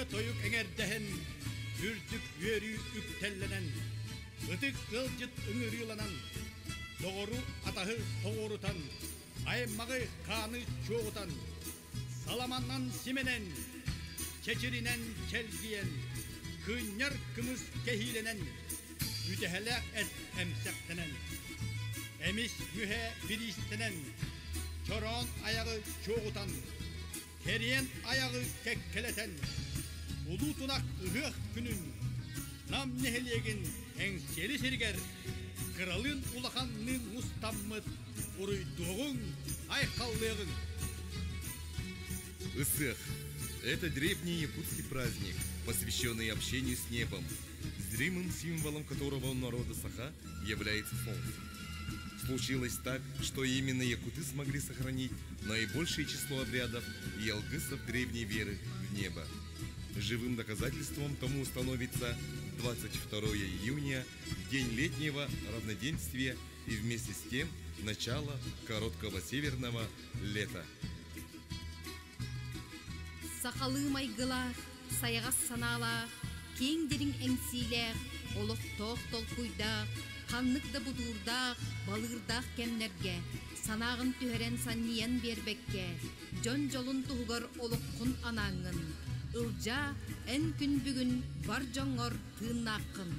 Ырыа-тойук эҥэрдэһэн, үрдүк үөрүү үктэллэнэн, ытык ыалдьыт ыҥырыыланан, доҕору атаһы тоҕуорутан, аймаҕы хааны чуоҕутан, саламаннан симэнэн, чэчиринэн чэлгийэн, кыынньар кымыс кэһиилэнэн, үтэһэлээх эт эмсэхтэнэн, эмис мүһэ бириистэнэн, чороон айаҕы чуоҕутан, Кэриэн айаҕы кэккэлэтэн, Улуу Тунах ыһыах күнүн Нам нэһилиэгин Эҥсиэли сиригэр кыралыын улаханныын мустаммыт уруйдуоҕуҥ, айхаллыаҕыҥ! Ысыах – это древний якутский праздник, посвященный общению с небом, зримым символом которого у народа Саха является солнце. Случилось так, что именно якуты смогли сохранить наибольшее число обрядов и алгысов древней веры в небо. Живым доказательством тому становится 22 июня, день летнего равноденствия и вместе с тем начало короткого северного лета. Сахалыы майгылаах, сайаҕас санаалаах, киэҥ дириҥ эҥсиилээх, олохтоох толкуйдаах, ханнык да бутуурдаах, балыырдаах кэмнэргэ санааҕын түһэрэн санньыйан биэрбэккэ, дьон дьолун туһугар олоххун анааҥҥын, Ылдьаа, эн күн бүгүн бар дьоҥҥор тыыннааххын.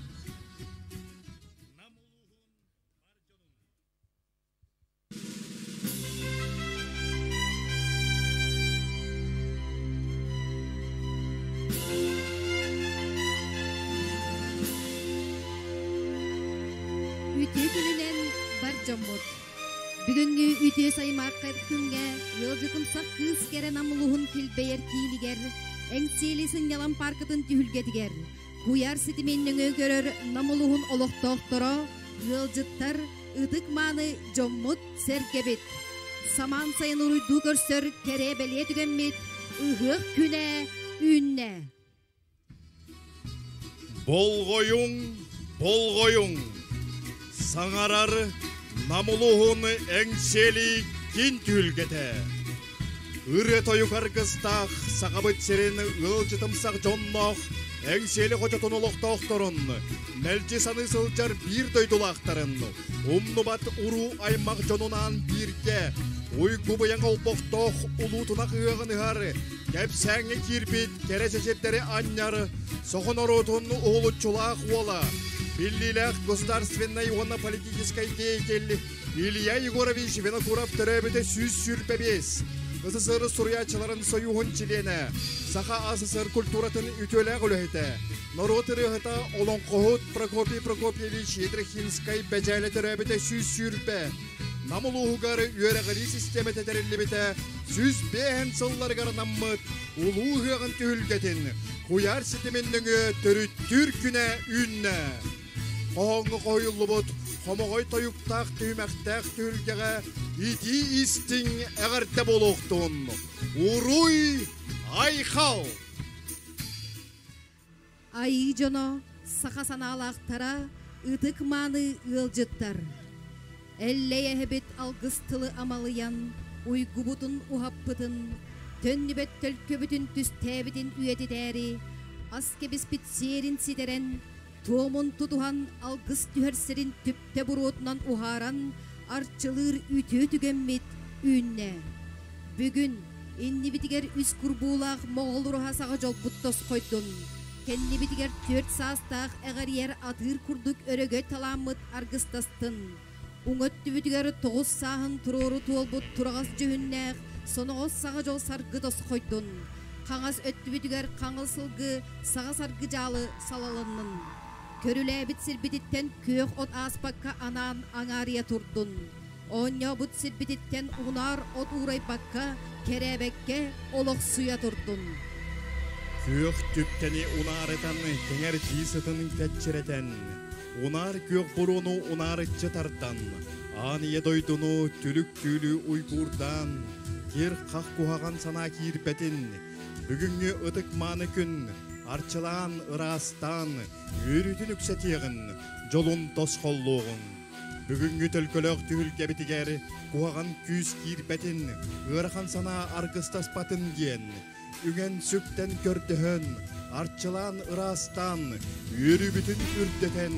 Үтүө күнүнэн бар дьоммут! Бүгүҥҥү үтүө саймааххай күҥҥэ ыалдьытымсах кыыс кэрэ намылуһун килбэйэр киинигэр, Эҥсиэли сынньалаҥ пааркатын түһүлгэтигэр, куйаар ситимин нөҥүө көрөр Намылуһун олохтоохторо, ыалдьыттар, ытык-мааны дьоммут-сэргэбит. Самаан сайын уруйдуу көрсөр кэрэ-бэлиэ түгэммит ыһыах күнэ үүннэ. Болҕойуҥ, болҕойуҥ! Саҥарар Намылуһун Эҥсиэли кин түһүлгэтэ. Ырыа-тойук аргыстаах Сахабыт сирин ыалдьытымсах дьонноох Эҥсиэли хочотун олохтоохторун, мэлдьи саныы сылдьар биир дойдулаахтарын, умнубат уруу аймах дьонунаан бииргэ уйгу-быйаҥ олбохтоох улуутунах ыһыаҕын ыһар, кэпсээҥҥэ киирбит кэрэ чэчирдэри анньар саха норуотун уһулуччулаах уола, биллиилээх государственнай уонна политическай деятель Илья Егорович Винокуров төрөөбүтэ 125, СССР суруйааччыларын сойууһун чилиэнэ, Саха АССР культуратын үтүөлээх үлэһитэ, норуот ырыаһыта, олоҥхоһут Прокопий Прокопьевич Ядрихинскай Бэдьээлэ төрөөбүтэ 120, Нам улууһугар үөрэҕирии систиэмэтэ тэриллибитэ 105 сылларыгар анаммыт Улуу ыһыаҕын түһүлгэтин куйаар ситимин нөҥүө төрүттүүр күнэ үүннэ. Хоһооҥҥо хоһуйуллубут хомоҕой тойуктаах түһүмэхтээх түһүлгэҕэ итии истиҥ эҕэрдэ буолуохтун! Уруй айхал! Айыы дьоно, саха санаалаахтара, ытык-мааны ыалдьыттар! Эллэй эһэбит алгыс тылы амалыйан, уйгубутун уһаппытын, төннүбэт төлкөбүтүн түстээбитин үйэтитээри, ас кэбиспит сиэрин ситэрэн, Туомун тутуһан алгыс түһэр сирин түптэ буруотунан уһааран арчылыыр үтүө түгэммит үүннэ. Бүгүн иннибитигэр үс курбуулаах моҕол ураһа саҕа дьолбут тосхойдун. Кэннибитигэр түөрт саастаах эҕэрийэр атыыр курдук өрөгөй талааммыт аргыстастын. Уҥа өттүбүтүгэр тоҕус сааһын туруору туолбут тураҕас дьүһүннээх соноҕос саҕа дьол саргы тосхойдун. Хаҥас өттүбүтүгэр хаҥыл сылгы саҕа саргы дьаалы салалыннын. Көрүлээбит сирбититтэн күөх от ааспакка анаан аҥаарыйа турдун. Оонньообут сирбититтэн унаар от уурайбакка, кэрээбэккэ олохсуйа турдун. Күөх түптэни унаарытан, кэҥэрдии сытын кэччирэтэн, Унаар күөх буруону унаарыччы тардан, аан ийэ дойдуну түлүк түүлү уйгуурдаан, кир-хах куһаҕан санаа киирбэтин, бүгүҥҥү ытык-мааны күн арчылаан, ыраастаан, үөрүүтүн үксэтиэҕин, дьолун тосхоллуоҕуҥ. Бүгүҥҥү төлкөлөөх түһүлгэбитигэр куһаҕан күүс киирбэтин, ыарахан санаа аргыстаспатын диэн, үҥэн-сүктэн көрдөһөн, арчылаан ыраастаан, үөрүүбүтүн үрдэтэн,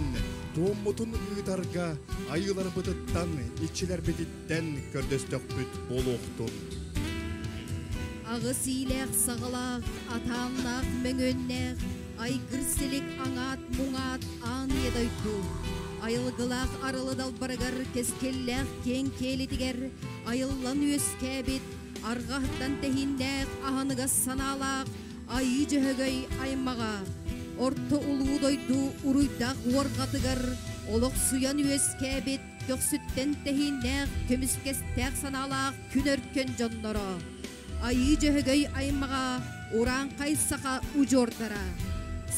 туоммутун ыытарга айыыларбытыттан, иччилэрбититтэн көрдөстөхпүт буолуохтун. Аҕыс иилээх саҕалаах, атааннаах мөҥүөннээх, айгыр силик аҥаат муҥаат аан ийэ дойду. Айылгылаах арылы далбарыгар кэскиллээх киэҥ киэлитигэр айыллан үөскээбит, арҕаһыттан тэһииннээх аһыныгас санаалаах Айыы Дьөһөгөй аймаҕа Орто Улуу дойду уруйдаах уорҕатыгар олохсуйан үөскээбит көхсүттэн тэһииннээх көмүскэстээх санаалаах күн өркөн дьонноро Айыы Дьөһөгөй аймаҕа урааҥхай саха удьуордара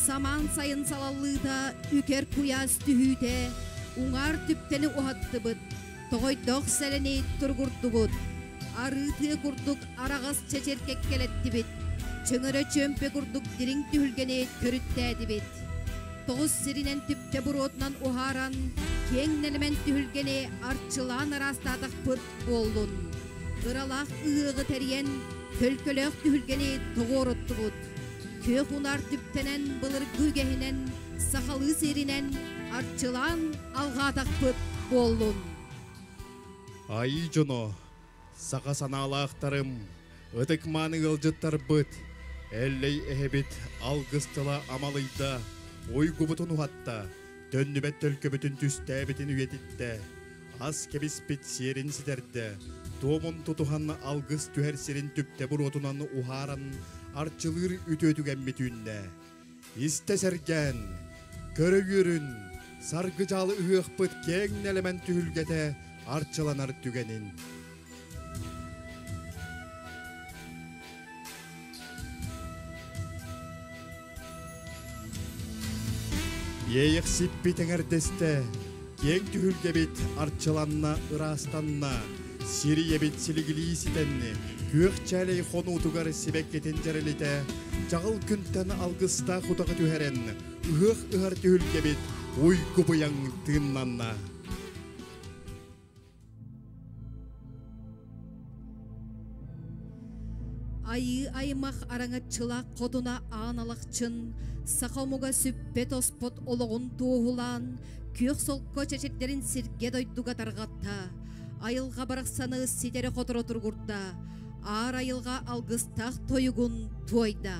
самаан сайын салаллыыта үкэр куйаас түһүүтэ уҥаар түптэни уһаттыбыт тоҕойдоох сэлэни туругурдубут арыы тыа курдук араҕас чэчир кэккэлэттибит чөҥөрө чүөмпэ курдук дириҥ түһүлгэни төрүттээтибит тоҕус сиринэн түптэ буруотунан уһааран киэҥ нэлэмэн түһүлгэни арчылаан араастаатахпыт буоллун ыралаах ыһыаҕы тэрийэн төлкөлөөх түһүлгэни тоҕуоруттубут күөх унаар түптэнэн былыргы үгэһинэн сахалыы сиэринэн арчылаан алҕаатахпыт буоллун. Айыы дьоно, саха санаалаахтарым, ытык-мааны ыалдьыттарбыт, Эллэй эһэбит алгыс тыла амалыйда, уйгубутун уһатта, төннүбэт төлкөбүтүн түстээбитин үйэтиттэ, ас кэбиспит сиэрин ситэрдэ, туомун тутуһан алгыс түһэр сирин түптэ буруотунан уһааран арчылыыр үтүө түгэммит үүннэ. Истэ сэргээн, көрө үөрүн, саргы-дьаалы ыһыахпыт киэҥ нэлэмэн түһүлгэтэ арчыланар түгэнин. Иэйэхсиппит эҥэрдэстэ, киэҥ түһүлгэбит арчыланна, ыраастанна, сирийэбит силигилии ситэнни, күөх чээлэй хонуутугар сибэккитин дьэрэлитэ, чаҕыл күнтэн алгыстаах утаҕы түһэрэн, ыһыах ыһар түһүлгэбит уйгу быйаҥ тыыннанна. Айыы аймах араҥаччылаах хотуна Аан Алахчын саха омуга сүппэт-оспот олоҕун туоһулаан, күөх солко чэчирдэрин сиргэ-дойдуга тарҕатта, айылҕа барахсаны ситэрэ-хоторо туругурда, аар айылҕа алгыстаах тойугун туойда.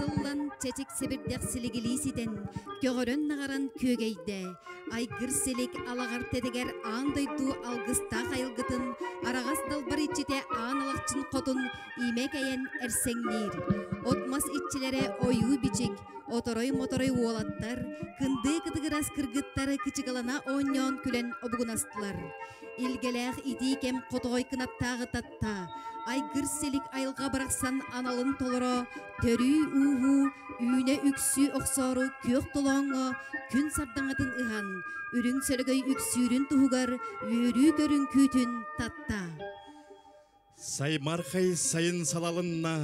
тыллан, чэчик сэбирдэх силигилии ситэн, көҕөрөн-наҕаран күөгэйдэ. Айгыр силик алаҕар тэтигэр аан дойду алгыстаах айылгытын, араҕас далбар иччитэ аан алахчын хотун имэ кэйэн эрсэҥниир. От-мас иччилэрэ ойуу-бичик, оторой-моторой уолаттар, кындыы кытыгырас кыргыттары кычыгалана оонньоон күлэн обугунастылар. Илгэлээх итии кэм хотоҕой кынаттааҕы татта, айгыр силик айылҕа барахсан аналын толоро, төрүү-ууһуу, үүнэ-үксүү охсоору күөх толооҥҥо күн сардаҥатын ыһан, үрүҥ сөлөгөй үксүүрүн туһугар үөрүү көрүҥкүүтүн татта. Саймархай сайын салалынна,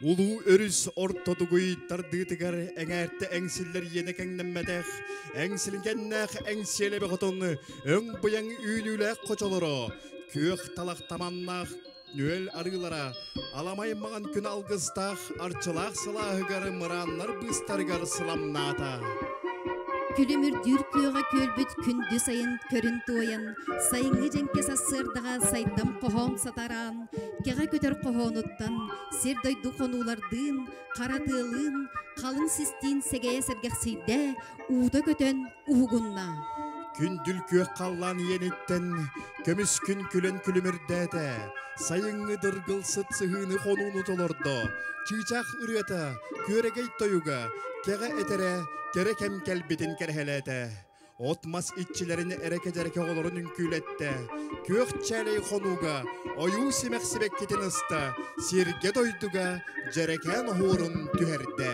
улуу өрүс ортотугуй тардыытыгар эҥээртэ эҥсиллэр иэнэ кэҥнэммэтэх, эҥсилгэннээх эҥсиэлэбэ хотон өҥ быйаҥ үүнүүлээх хочолоро, күөх талах таманнаах нүөл арыылара, аламай маҥан күн алгыстаах арчылаах сылааһыгар мырааннар быыстарыгар сыламнаата. Күлүмүрдүүр күөҕэ күөлбүт күндү сайын көрүн туойан, сайыҥҥы дьэҥкэ сарсыардаҕа сайдам хоһоон сатараан, кэҕэ көтөр хоһоонуттан, сир-дойду хонуулардыын, хара тыалыын, халыҥ систиин сэгэйэ сэргэхсийдэ, уута көтөн уһугунна. Күндүл күөх халлаан иэниттэн көмүс күн күлэн күлүмүрдээтэ, сайыҥҥы дыргыл сыт сыһыыны хонууну толордо, чыычаах ырыата, күөрэгэй тойуга, кэҕэ этэрэ кэрэ кэм кэлбитин кэрэһэлээтэ. От-мас иччилэрин эрэкэ-дьэрэкэ оҕолорун үҥкүүлэттэ, күөх чээлэй хонууга ойуу симэх сибэккитин ыста, сиргэ-дойдуга дьэрэкээн оһуорун түһэрдэ.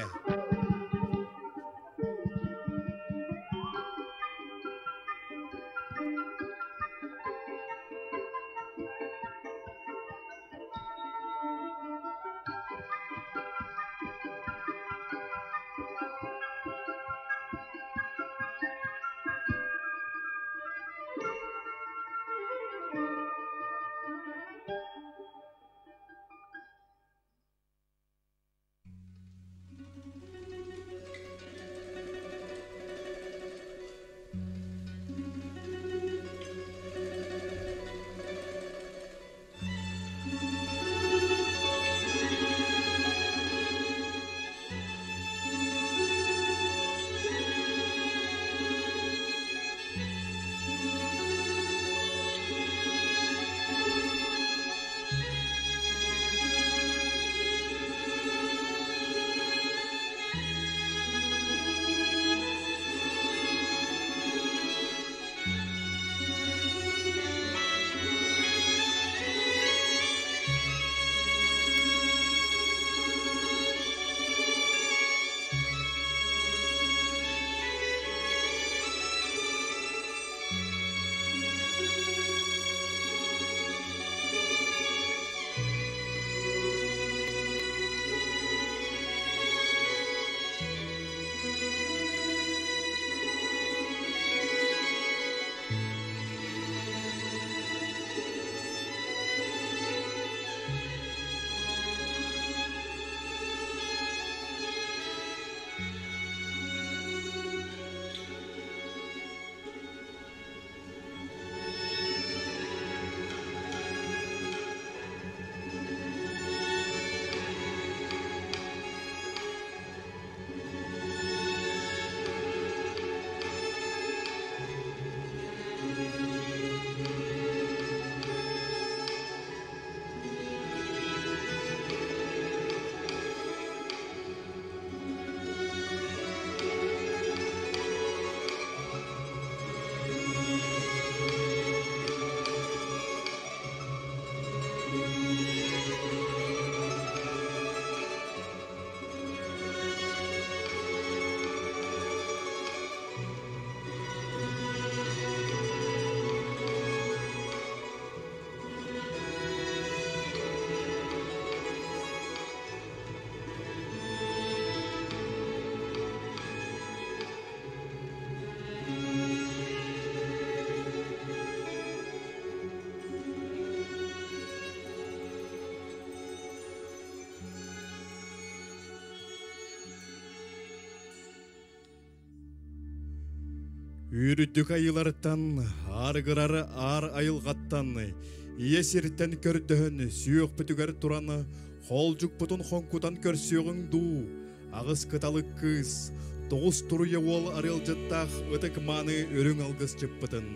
Үрдүк айыларыттан, арыгырар аар айылҕаттан, ийэ сиртэн көрдөһөн, сүөхпүтүгэр туран, холдьукпутун хоҥкутан көрсүөҕүҥ дуу? Аҕыс кыталык кыыс, тоҕус туруйа уол арыалдьыттаах ытык-мааны үрүҥ алгысчыппытын,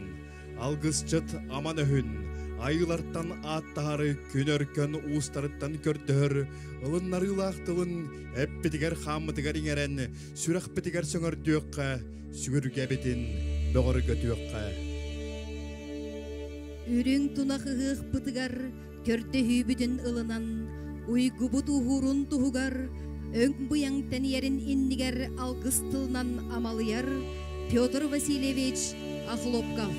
алгысчыт аман өһүн, айыылартан ааттаһары күн өркөн уустарыттан көрдөһөр ылыннарыылаах тылын эппитигэр-хааммытыгар иҥэрэн, сүрэхпитигэр сөҥөрдүөххэ, сүгүргэбитин бөҕөргөтүөххэ. Үрүҥ тунах ыһыахпытыгар көрдөһүүбүтүн ылынан, уйгубут уһуурун туһугар, өҥ быйаҥ тэнийэрин иннигэр алгыс тылынан амалыйар Петр Васильевич Охлопков.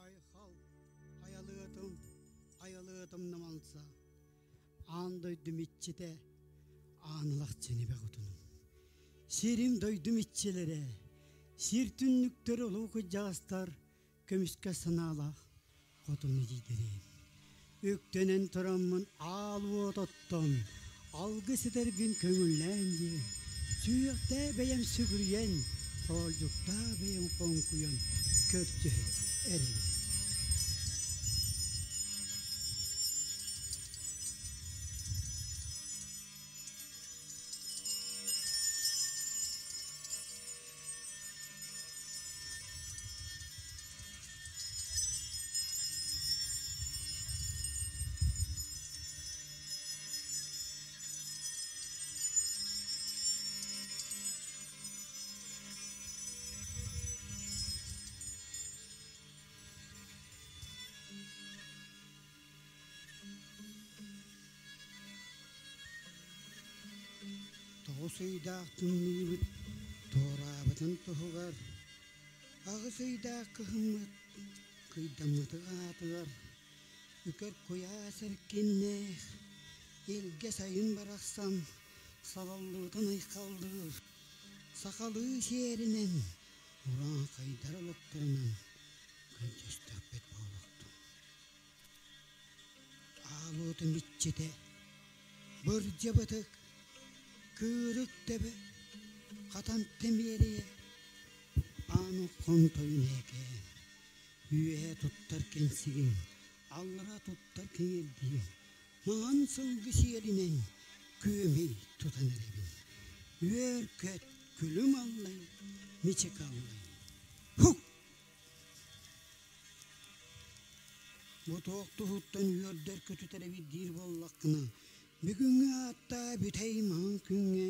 Айхал, айалыатым, айалыатым намалса, аан дойдум иччитэ, аанылах чэнибэх утунум. Сирим дойдум иччилэрэ, сир түннүктэр улуу кыдьаҕастар көмүскэ санаалаах хотун эдьиийдэрим. Үктэнэн тураммын аал уот оттон, алгыс этэрбин көҥүллээн диэн, сүһүөхтээ бэйэм сүгүрүйэн, хоолдьуктаа бэйэм хоҥкуйан көрдөһөн эрэбин. Тоҕус ыйдаах тымныыбыт туораабытын туһугар, аҕыс ыйдаах кыһыммыт кыйдаммытык аатыгар, үкэр куйаас эркиннээх, илгэ сайын барахсан салаллыбытын айхаллыыр, сахалыы сиэринэн урааҥхайдар олохторунан көрдөстөхпүт буолуохтун. Аалуутун иччитэ бырдьабытык, кыырык төбө, хатан тимиэрийэ, ааны хонтойун ээкээн, үөһэ туттар кэнсигин, аллара туттар киҥирдиин, маҥан сылгы сиэлинэн күөмэй тутан эрэбин. Үөр-көт, күлүм аллай, мичик аллай. Хук! Бу туох туһуттан үөрдэр-көтүтэр эбит диир буоллаххына, бүгүҥҥү ааттаа бүтэй маҥан күҥҥэ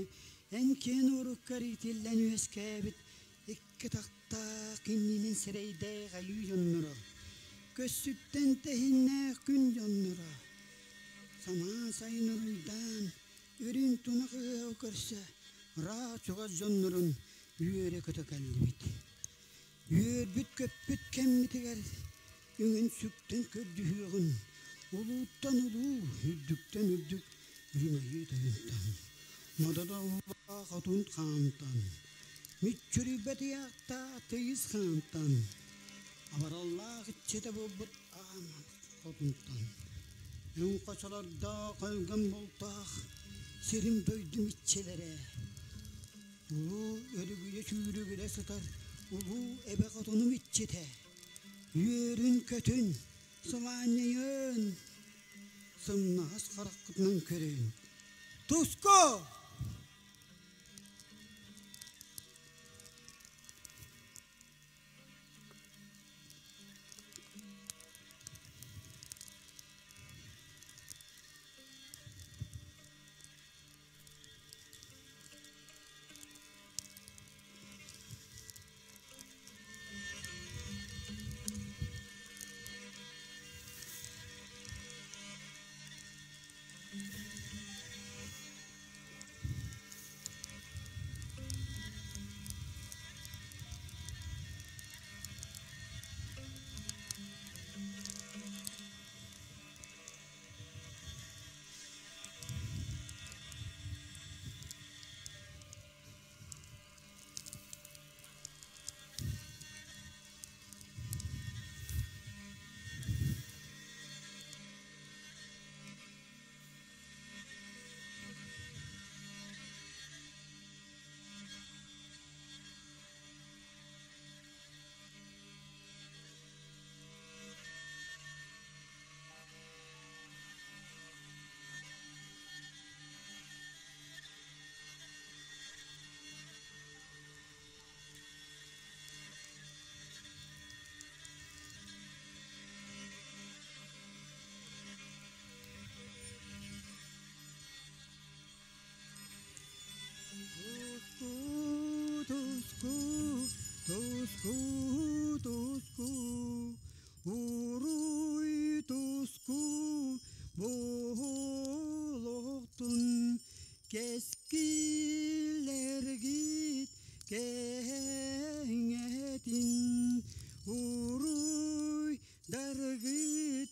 Эн киэн уруккар иитиллэн үөскээбит икки тахтаах иннинэн сирэйдээх айыы дьонноро, көссүттэн тэһиннээх күн дьонноро, самаан сайын уруйдаан, үрүҥ тунах ыһыаҕы көрсө ыраах чугас дьоннорун үөрэ-көтө кэллибит. Үөрбүт-көппүт кэммитигэр үҥүн сүктэн көрдүһүөҕүн, улууттан улуу, үрдүктэн үрдүк үрүҥ тойонтон, модоно уулаах отун хаантан, мүччүрүйбэт ыйаахтаах тыйыс хаантан, абараллаах иччитэ буолбут аан хотунтан, өҥ хочолордоох өлгөм бултаах сирим дойдум иччилэрэ, улуу өрүгүйэ сүүрүгүрэ сытар улуу эбэ хотунум иччитэ, үөрүн-көтүн, сылаанньыйын, сымнаҕас хараххытынан көрүн. Туску! Туску, туску, туску, туску, уруй туску, буолуохтун кэскилэргит кэҥэтин, уруй даргыт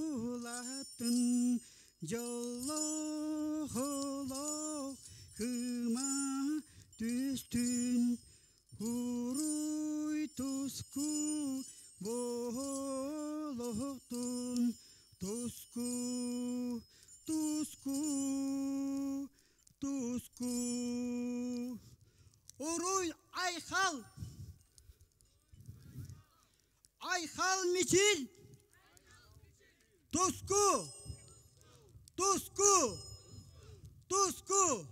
улаатын, дьоллоох олох кыыма түстүн, уруй туску буолуохтун, туску, туску, туску. Уруй айхал! Айхал мичил! Туску! Туску! Туску!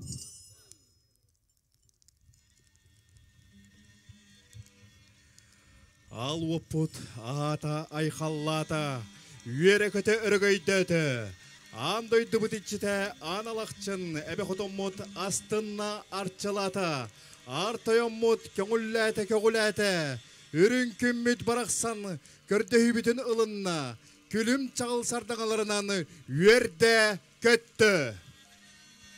Ал уоппут аата айхаллаата, үөрэ-көтө өрөгөйдөөтө. Аан дойдубут иччитэ Аан Алахчын эбэ хотоммут астынна арчылаата. Аар тойоммут көҥүллээтэ көҕүлээтэ. Үрүҥ күммүт барахсан көрдөһүүбүтүн ылынна. Күлүм чаҕыл сардаҥаларынан үөрдэ көттө.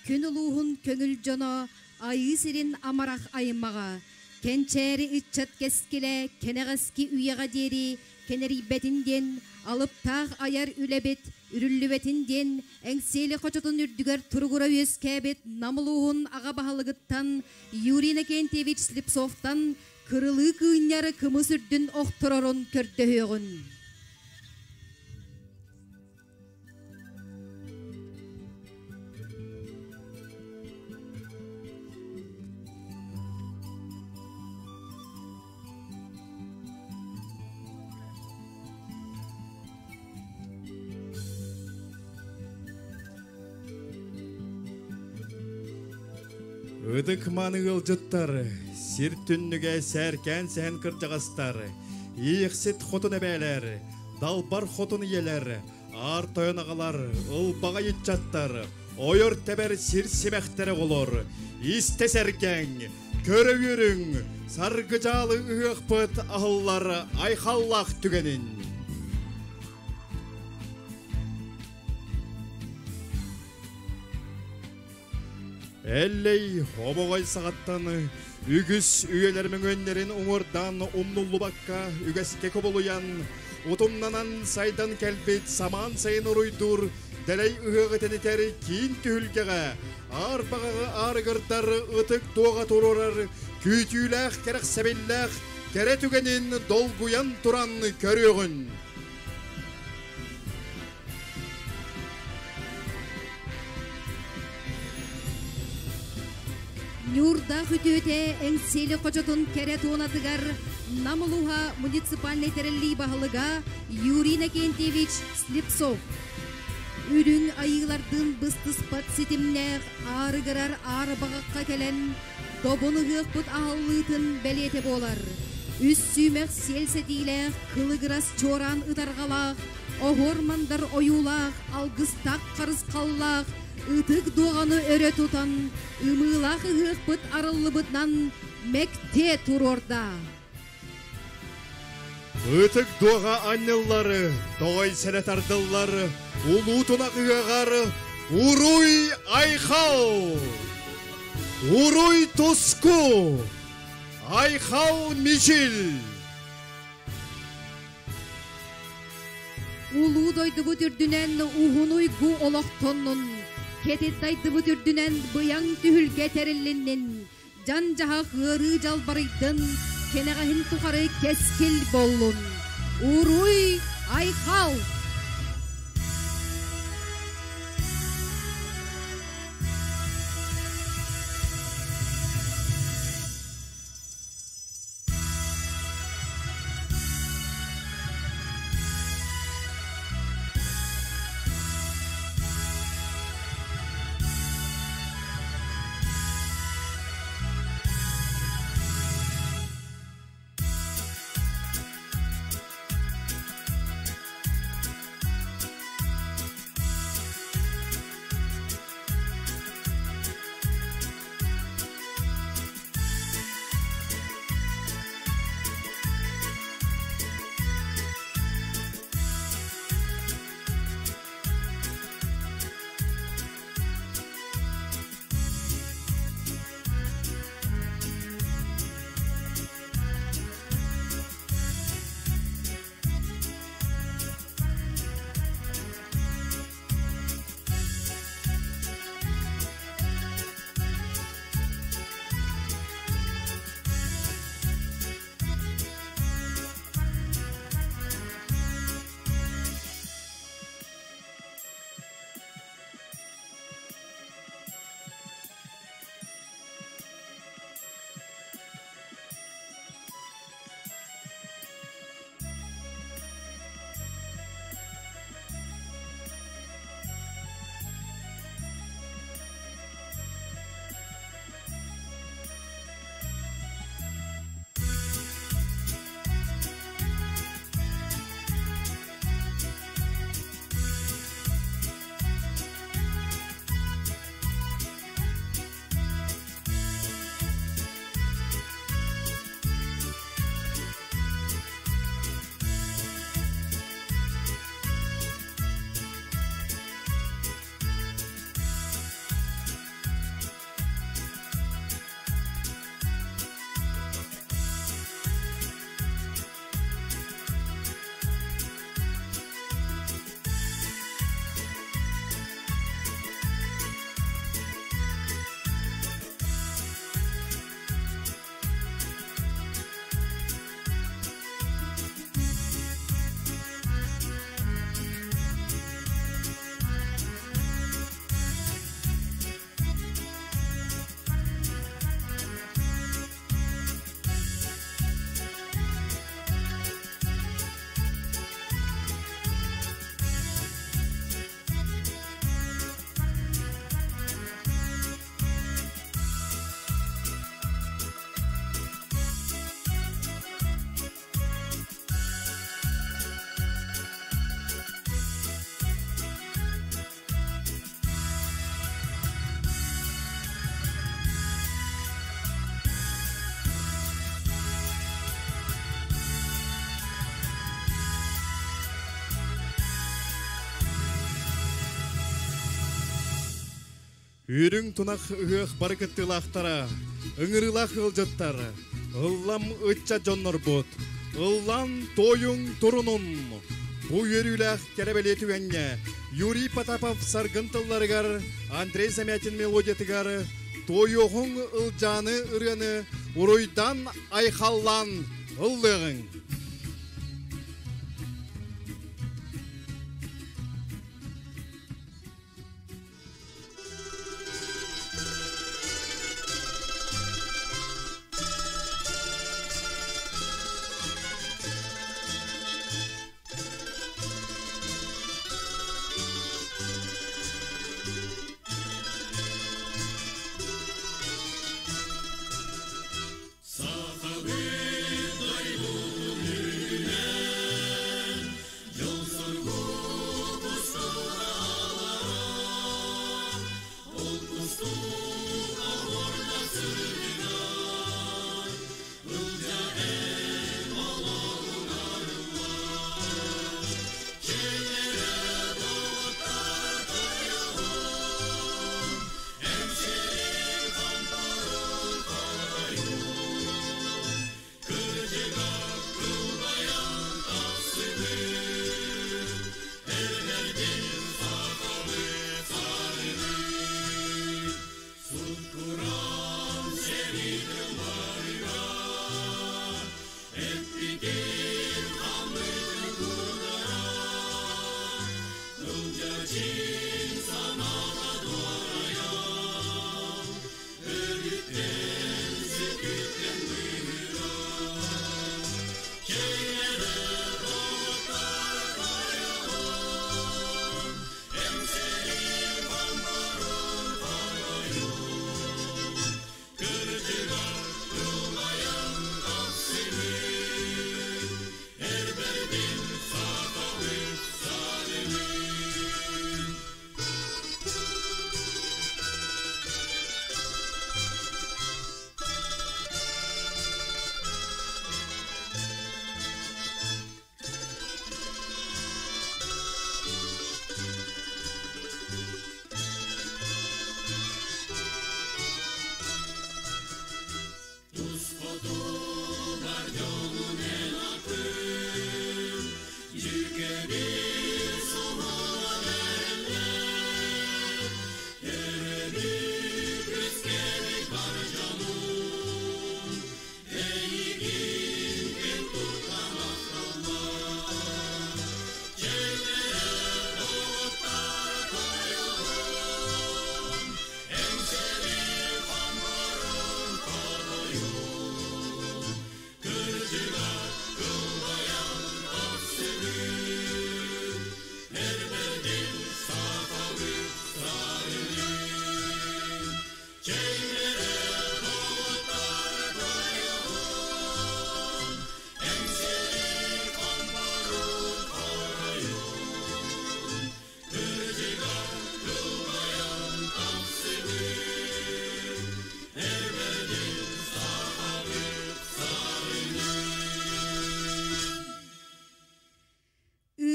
Күн улууһун көҥүл дьоно Айыы сирин амарах аймаҕа, кэнчээри ыччат кэскилэ кэнэҕэски үйэҕэ диэри кэнэрийбэтин диэн алыптаах айар үлэбит үрүллүбэтин диэн Эҥсиэли хочотун үрдүгэр туругура үөскээбит Нам улууһун аҕа баһылыгыттан Юрий Иннокентьевич Слепцовтан кырылыы кыынньары кымыс үрдүн охторорун көрдөһүөҕүн. Ытык маны ыалдьыттар, сир түннүгэ сээркээн сэһэн кырдьаҕастар, иэхсит хотун эбээлэр, далбар хотун ийэлэр, аар тойон аҕалар, ылбаҕай ыччаттар, Ойор тэбэр сир симэхтэрэ олор, истэ сэргэҥ, көрө үөрүҥ, саргыдьаалы ыһыахпыт аһыллар айхаллаах түгэнин. Эллэй хобоҕой саҕаттан үгүс үйэлэр мөҥүөннэрин уҥуордаан умнуллубакка үгэскэ кубулуйан, утумнанан сайдан кэлбит самаан сайын уруйдуур дэлэй ыһыаҕы тэнитэр киин түһүлгэҕэ аар баҕаҕы аарыгырдар ытык дуоҕа туруорар күүтүүлээх кэрэхсэбиллээх кэрэ түгэнин долгуйан туран көрүөҕүн. Ньуурдаах үтүөтэ Эҥсиэли хочотун кэрэ туонатыгар Нам улууһа муниципальнай тэриллии баһылыга Юрий Иннокентьевич Слепцов Үрүҥ айыылардыын быстыспат ситимнээх аарыгырар аарбаҕахха кэлэн добун ыһыахпыт аһыллыытын бэлиэтэ буолар. Үс сүүмэх сиэл сэтиилээх кылыгырас чуораан ытарҕалаах оһуор-мандар ойуулаах, алгыстаах харысхаллаах ытык дуоҕаны өрө тутан, ымыылаах ыһыахпыт арыллыбытынан мэктиэ туруорда. Ытык дуоҕа анньыллары, тоҕой сэрэ тардыллар, улуу тунах ыһыаҕар Уруй Айхал! Уруй Туску! Айхал Мичил! Улуу дойдубут үрдүнэн уһун уйгу олохтоннун, кэтит дайдыбыт үрдүнэн быйаҥ түһүлгэ тэриллиннин, дьан-дьаһах ыарыы дьалбарыйдын, кэнэҕэһин тухары кэскил боллун. Уруй айхал! Үрүҥ тунах ыһыах бары кыттыылаахтара, ыҥырыылаах ыалдьыттар, ыллам ыччат дьоннорбут, ыллан туойуҥ турунун! Бу үөрүүлээх кэрэ бэлиэ түгэҥҥэ Юрий Потапов саргын тылларыгар, Андрей Замятин мелодиятыгар «Туойуоҕуҥ Ылдьааны» ырыаны уруйдан айхаллаан ыллыаҕыҥ!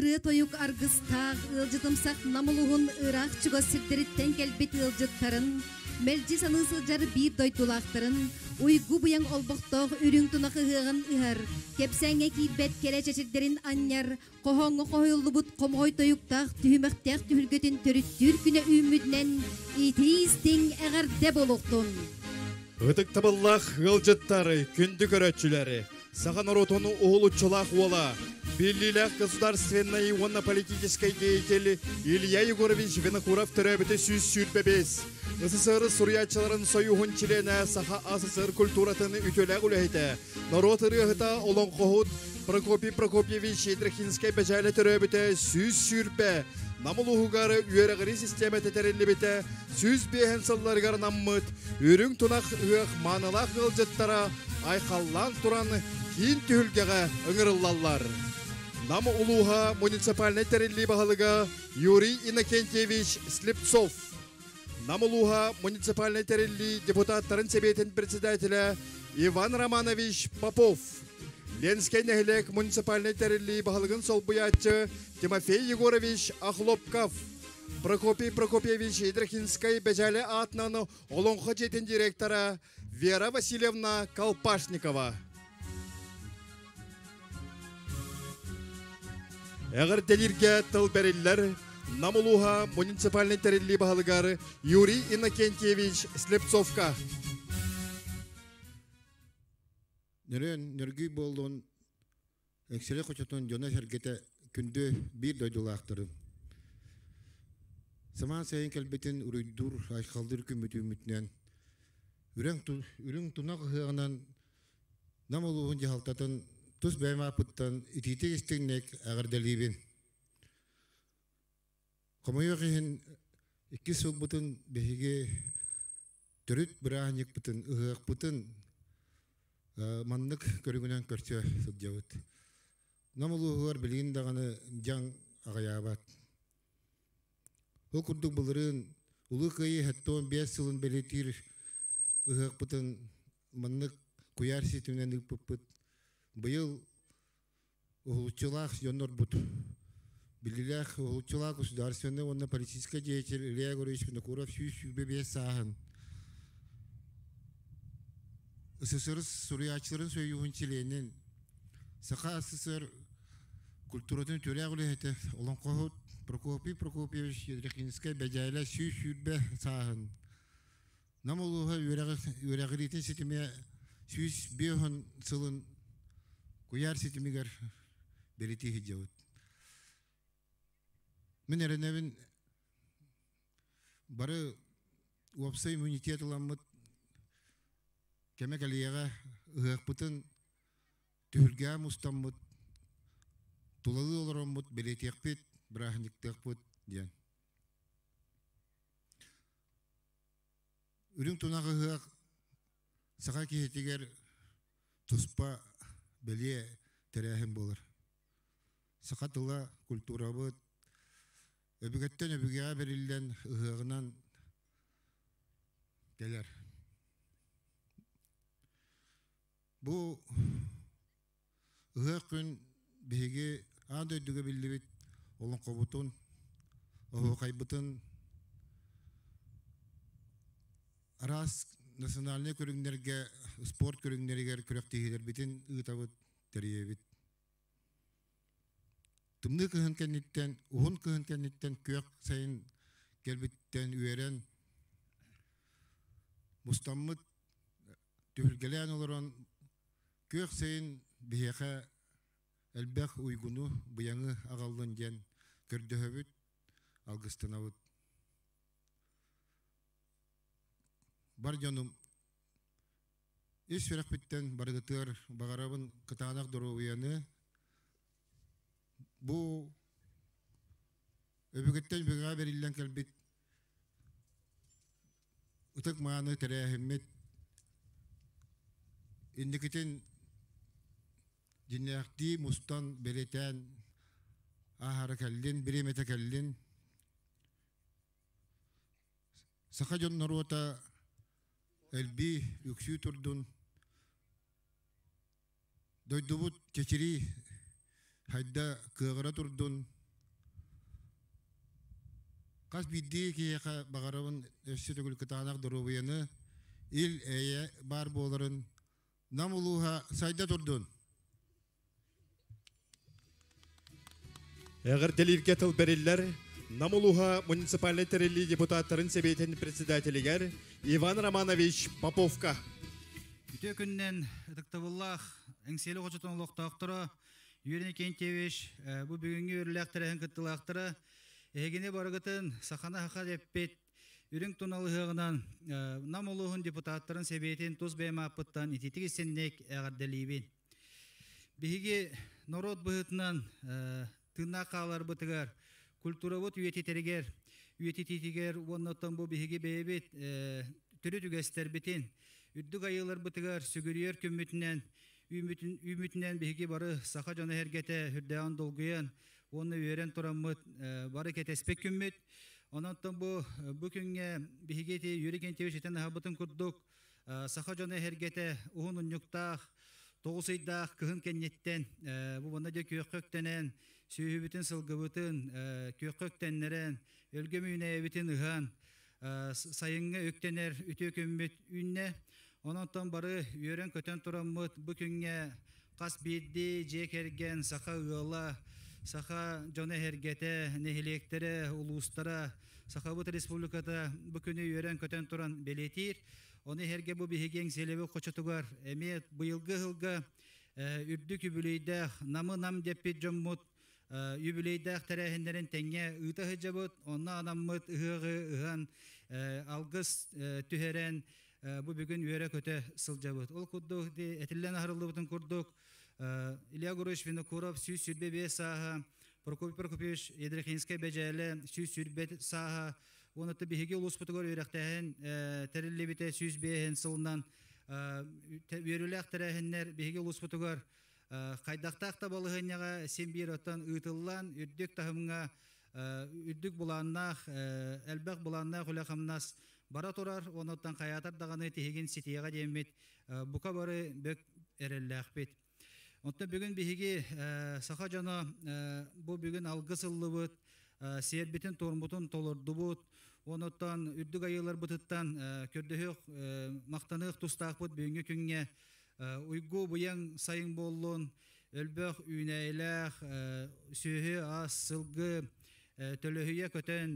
Ырыа-тойук аргыстаах ыалдьытымсах Нам улууһун ыраах чугас сирдэриттэн кэлбит ыалдьыттарын, мэлдьи саныы сылдьар биир дойдулаахтарын, уйгу-быйаҥ олбохтоох үрүҥ тунах ыһыаҕын ыһар, кэпсээҥҥэ киирбэт кэрэ чэчирдэрин анньар, хоһооҥҥо хоһуйуллубут хомоҕой тойуктаах түһүмэхтээх түһүлгэтин төрүттүүр күнэ үүммүтүнэн итии-истиҥ эҕэрдэ буолуохтун! Ытыктабыллаах ыалдьыттар, күндү көрөөччүлэр, саха норуотун уһулуччулаах уола, биллиилээх государственнай уонна политическай деятель Илья Егорович Винокуров төрөөбүтэ 125. СССР суруйааччыларын союһун чилиэнэ, Саха АССР культуратын үтүөлээх үлэһитэ, норуот ырыаһыта, олоҥхоһут Прокопий Прокопьевич Ядрихинскай Бэдьээлэ төрөөбүтэ 120, Нам улууһугар үөрэҕирии систиэмэтэ тэриллибитэ 105 сылларыгар анаммыт Үрүҥ тунах ыһыах маанылаах ыалдьыттара айхаллаан туран киин түһүлгэҕэ ыҥырыллаллар. Нам улууһа муниципальнай тэриллии баһылыга Юрий Иннокентьевич Слепцов, Нам улууһа муниципальнай тэриллии депутаттарын сэбиэтин председателэ Иван Романович Попов, Ленскэй нэһилиэк муниципальнай тэриллии баһылыгын солбуйааччы Тимофей Егорович Охлопков, Прокопий Прокопьевич Ядрихинскай Бэдьээлэ аатынан Олоҥхо дьиэтин директора Вера Васильевна Колпашникова. Эҕэрдэлииргэ тыл бэриллэр Нам улууһа муниципальнай тэриллии баһылыгар Юрий Иннокентьевич Слепцовка. Нөрүөн нөргүй буоллун Эҥсиэли хочотун дьоно-сэргэтэ күндү биир дойдулаахтарын. Самаан сайын кэлбитин уруйдуур, айхаллыыр күммүт үүммүтүнэн үрүҥ тунах ыһыаҕынан Нам улууһун дьаһалтатын тус бэйэм ааппыттан итиитик истиҥник эҕэрдэлиибин. Хомойуох иһин, иккис сылбытын биһиги төрүт бырааһынньыкпытын, ыһыахпытын маннык көрүҥүнэн көрсө сылдьабыт. Нам улууһугар билигин даҕаны дьаҥ аҕыйаабат. Ол курдук былырыын Улуу Кыайыы 75 сылын бэлиэтиир ыһыахпытын маннык куйаар ситиминэн ыыппыппыт. Быйыл уһулуччулаах дьоннорбут биллилээх уһулуччулаах государственный уонна политическай деятель Илья Егорович Винокуров 125 сааһын СССР суруйааччыларын сойууһун чилиэнин Саха СССР культуратын үтүөлээх үлэһитэ олоҥхоһут Прокопий Прокопьевич Ядрихинскай Бэдьээлэ 120 сааһын Нам улууһа үөрэҕириитин ситимэ 150 сылын куйаар ситимигэр бэлиэтии сылдьабыт. Мин эрэнэбин бары уопсай иммунитет ыламмыт кэмэ кэлиэҕэ ыһыахпытын түһүлгэҕэ мустаммыт тулалыы олороммут бэлиэтиэхпит, бырааһынньыктыахпыт диэн. Үрүҥ тунах ыһыах саха киһитигэр туспа бэлиэ тэрээһин буолар. Саха тыла, культурабыт өбүгэттэн өбүгэҕэ бэриллэн ыһыаҕынан кэлэр. Бу ыһыах күн биһиги аан дойдуга биллибит олоҥхобутун, оһуохайбытын араас национальнай көрүҥнэргэ, спорт көрүҥнэригэр күрэхтэһиилэрбитин ыытабыт, тэрийэбит. Тымныы кыһын кэнниттэн, уһун кыһын кэнниттэн күөх сайын кэлбиттэн үөрэн, мустаммыт түһүлгэлээн олорон күөх сайын биһиэхэ элбэх уйгуну, быйаҥы аҕаллын диэн көрдөһөбүт, алгыстанабыт. Бар дьонум, ис сүрэхпиттэн барыгытыгар баҕарабын кытаанах доруобуйаны, бу өбүгэттэн өбүгэҕэ бэриллэн кэлбит ытык-мааны тэрээһиммит инникитин дьиҥнээхтии мустан бэлиэтээн ааһара кэллин, бириэмэтэ кэллин. Саха дьон норуота элбии, үксүү турдун. Дойдубут чэчирии хайда кыаҕыра турдун. Хас биирдии киһиэхэ баҕарабын өссө төгүл кытаанах доруобуйаны, ил-эйэ баар буоларын Нам улууһа сайда турдун! Эҕэрдэлииргэ тыл бэриллэр Нам улууһа муниципальнай тэриллии депутаттарын сэбиэтин председателигэр Иван Романович Поповка. Үтүө күннэн ытыктабыллаах Эҥсиэли хочотун олохтоохторо Юрий Никентьевич бу бүгүҥҥү үөрүүлээх тэрээһин кыттыылаахтара эһигини барыгытын саханы саха дэппит үрүҥ тунал ыһыаҕынан Нам улууһун депутаттарын сэбиэтин тус бэйэм ааппыттан итиитик истинник эҕэрдэлиибин. Биһиги норуот быһыытынан тыыннаах хааларбытыгар, культурабыт үйэтитэригэр, үйэтитиитигэр уонна оттон бу биһиги бэйэбит төрүт үгэстэрбитин, үрдүк айыыларбытыгар сүгүрүйэр күммүтүнэн, үүммүтүнэн биһиги бары саха дьоно эргэтэ үрдээҕин долгуйан уонна үөрэн тураммыт бары кэтэспит күммүт. Онон бу бу күҥҥэ биһиги ити Юрий Гентьевич этэн аһабытын курдук Саха дьоно эһэргэтэ уһун унньуктаах, тоҕус ыйдаах кыһын кэнниттэн бу манна дьэ күөххэ үктэнэн, Сүөһүбүтүн, сылгыбытын күөххэ үктэннэрэн, өлгөм үүнээйибитин ыһан, сайыҥҥы үктэнэр үтүө күммүт үүннэ. Онон бары үөрэн-көтөн тураммыт бу күҥҥэ хас биирдии дьиэ кэргэн, саха ыала, саха дьоно эһэргэтэ, нэһилиэктэрэ, улуустара, Сахабыт Республиката бу күнү үөрэн-көтөн туран бэлиэтиир. Ону эһэргэ бу биһиги Эҥсиэлэбит хочотугар эмиэ быйылгы ыһылга үрдүк үбүлүөйдээх Намы нам дэппит дьоммут юбилейдаах тэрээһиннэрин тэҥҥэ ыыта сылдьабыт. Онно анаммыт ыһыаҕы ыһан, алгыс түһэрэн, бу бүгүн үөрэ-көтө сылдьабыт. Ол курдук, этиллэн аһарыллыбытын курдук, Илья Гурович Винокуров 125 сааһа, Прокопий Прокопьевич Ядрихинскай Бэдьээлэ 120 сааһа, уонна биһиги улууспутугар үөрэхтээһин тэриллибитэ 105 сылынан үөрүүлээх тэрээһиннэр биһиги улууспутугар хайдахтаах да балаһыанньаҕа син биир оттон ыытыллан, үрдүк таһымҥа, үрдүк былааннаах, элбэх былааннаах үлэ-хамнас бара турар. Онуттан хайаатар даҕаны тиһигин ситиэҕэ диэммит бука бары бөк эрэллээхпит. Онтон бүгүн биһиги саха дьоно бу бүгүн алгыс ыллыбыт, сиэрбитин туормутун толордубут. Онуттан үрдүк айыыларбытыттан көрдөһүөх, махтаныах тустаахпыт бүгүҥҥү күҥҥэ уйгу быйаҥ сайын буоллун, өлбөх үүнээйилээх сүөһү ас, сылгы төлөһүйэ көтөн,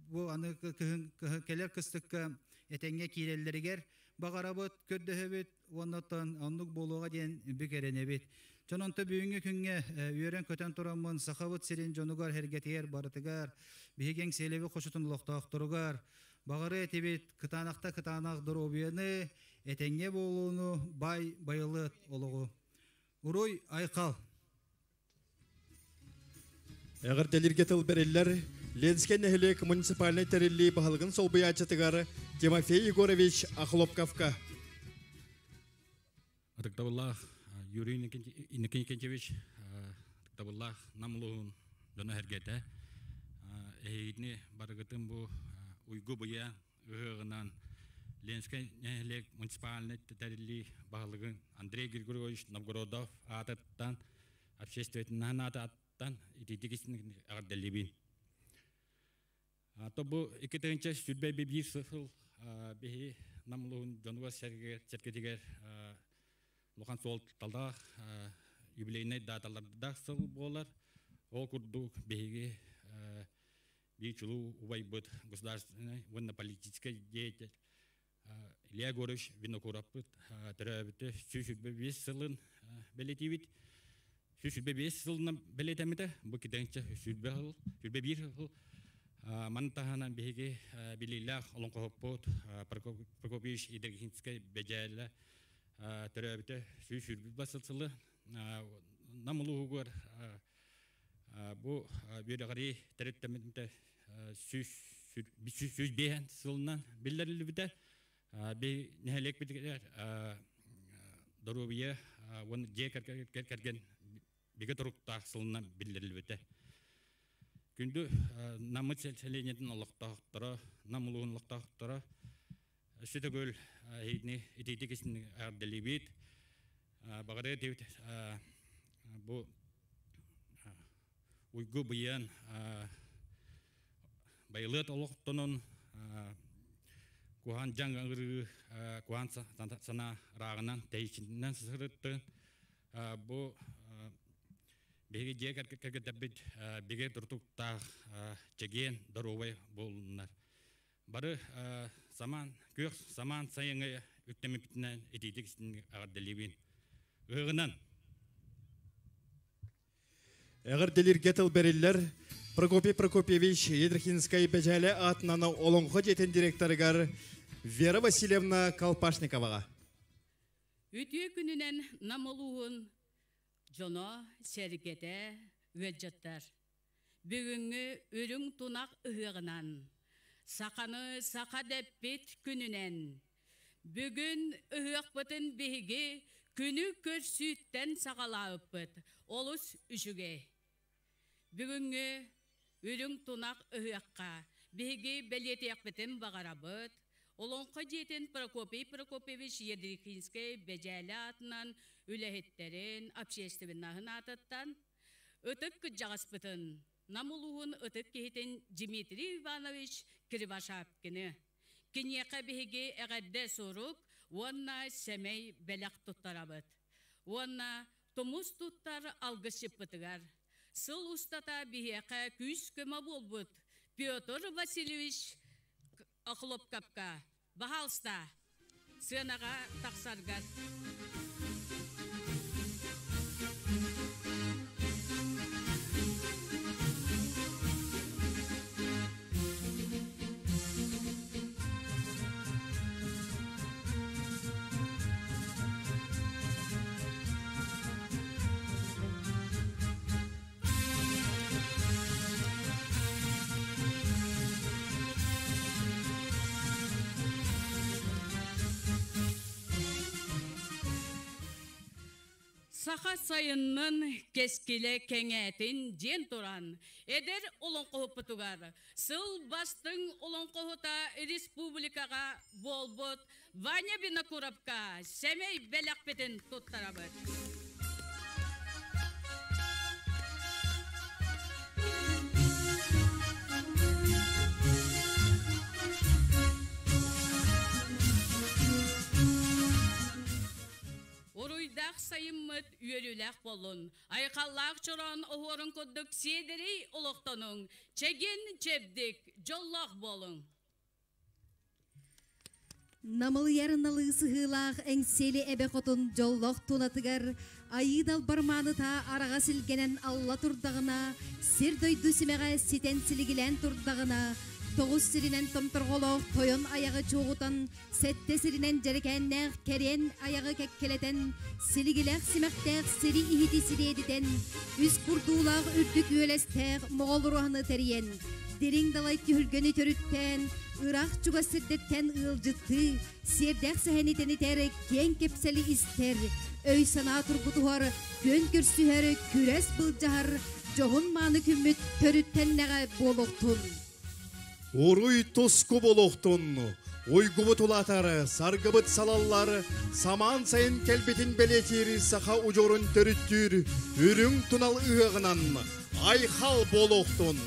бу аны кыһын кэлэр кыстыкка этэҥҥэ киирэллэригэр баҕарабыт, көрдөһөбүт уонна оттон оннук буолуоҕа диэн бүк эрэнэбит. Дьон онто бүгүҥҥү күҥҥэ үөрэн-көтөн тураммын Сахабыт сирин дьонугар, эргэтигэр барытыгар, биһиги Эҥсиэлэбит хочотун олохтоохторугар баҕары этибит кытаанахта кытаанах доруобуйаны, этэҥҥэ буолууну, бай байылыат олоҕу. Уруй айхал! Эҕэрдэлииргэ тыл бэриллэр Ленскэй нэһилиэк муниципальнай тэриллии баһылыгын солбуйааччытыгар Тимофей Егорович Охлопковка. Ытыктабыллаах Юрий Иннокентьевич, ытыктабыллаах Нам улууһун дьоно эргэтэ, эһигини барыгытын бу уйгу быйа ыһыаҕынан Ленскэй нэһилиэк муниципальнай тэриллии баһылыгын Андрей Григорьевич Новгородов аатыттан, общественнай аатыттан итиитик эҕэрдэлиибин. То бу 2021 сыл биһи Нам улууһун дьонугар сэргэтигэр улахан суолталаах юбилейнай даталардаах сыл буолар. Ол курдук биһиги биир чулуу убайбыт, государственный уонна политическай деятель Илья Егорович Винокуровпыт төрөөбүтэ 125 сылын бэлиэтиибит. 125 сылынан бэлиэтэммитэ. Бу кидэнчэ 101 сыл, 101 сыл. Маны таһынан биһиги билиилээх олоҥхоһуппут Прокопьевич Идергинскэй Бэдьээлэ төрөөбүтэ 121 сылы. Нам улууһугар бу үөрэҕирии төрүттэммитэ 105 сылынан биллэриллибитэ. Би нэһилиэкпитигэр доруобуйа уонна дьиэ кэргэн бигэ туруктаах сылынан биллэриллибитэ. Күндү Наммыт сэлиэнньэтин олохтоохторо, Нам улууһун олохтоохторо, өссө төгүл эһигини итиитик эҕэрдэлиибит. Баҕарыа этибит бу уйгу быйан байылыат олохтонон куһаан дьаҥ ыарыы куһаан санаа ырааҕынан тэйиччинэн сырытты. Бу биһиги дьиэ кэргэттэрбит бигэ туртуктаах чэгиэн доруобай буоллуннар. Бары самаан күөх самаан сайыҥҥы үктэммиппитинэн итиитик эҕэрдэлиибин. Ыһыгынан! Эҕэрдэлииргэ тыл бэриллэр Прокопий Прокопьевич Едрихинскай Бэдьээлэ аатынан Олоҥхо дьиэтин директорыгар Вера Васильевна Колпашниковаҕа. Үтүө күнүнэн Нам улууһун дьоно, сэргэтэ, ыалдьыттар. Бүгүҥҥү үрүҥ тунах ыһыаҕынан, саханы саха дэппит күнүнэн, бүгүн ыһыахпытын биһиги күнү көрсүүттэн саҕалаабыппыт олус үчүгэй. Бүгүҥҥү үрүҥ тунах ыһыахха биһиги бэлиэтиэхпитин баҕарабыт, Олоҥхо дьиэтин Прокопий Прокопьевич Ядрихинскэй Бэдьээлэ аатынан үлэһиттэрин, общественноһын аатыттан. Ытык кырдьаҕаспытын, Нам улууһун ытык киһитин Дмитрий Иванович Кривошапкины. Киниэхэ биһиги эҕэрдэ сурук уонна сэмэй бэлэх туттарабыт. Уонна тумус туттар алгысчыппытыгар сыл устата биһиэхэ күүс-көмө буолбут Петр Васильевич Охлопковка, баһаалыста, сыанаҕа тахсаргар. Саха сайыннын кэскилэ кэҥээтин диэн туран, эдэр олоҥхоһуппутугар сыл бастыҥ олоҥхоһута республикаҕа буолбут Ваня Винокуровка сэмэй бэлэхпитин туттарабыт. Уруйдаах сайыммыт үөрүүлээх буоллун. Айхаллаах чороон оһуорун курдук сиэдэрэй олохтонуҥ, чэгин чэбдик, дьоллоох буолуҥ. Намылыйар налыы сыһыылаах Эҥсиэли эбэ хотун дьоллоох тунатыгар айыы далбар мааныта араҕас илгэнэн алла турдаҕына, сир-дойду симэҕэ ситэн силигилээн турдаҕына, тоҕус сиринэн томторҕолоох тойон айаҕы чуоҕутан, сэттэ сиринэн дьэрэкээннээх кэриэн айаҕы кэккэлэтэн, силигилээх симэхтээх сири иһити сириэдитэн, үс курдуулаах үрдүк үөлэстээх моҕол уруһаны тэрийэн, дириҥ далай түһүлгэни төрүттээн, ыраах чугас сирдэттэн ыалдьыттыы, сиэрдээх сэһэни тэнитэр, киэҥ кэпсэли истэр, өй-санаа тургутуһар, күөн көрсүһэр, күрэс былдьаһар, дьоһун-мааны күммүт төрүттэннэҕэ буолуохтун. Уруй туску буолуохтун, уйгубут улаатар, саргыбыт салаллар, самаан сайын кэлбитин бэлиэтиир саха удьуорун төрүттүүр үрүҥ тунал ыһыаҕынан айхал буолуохтун!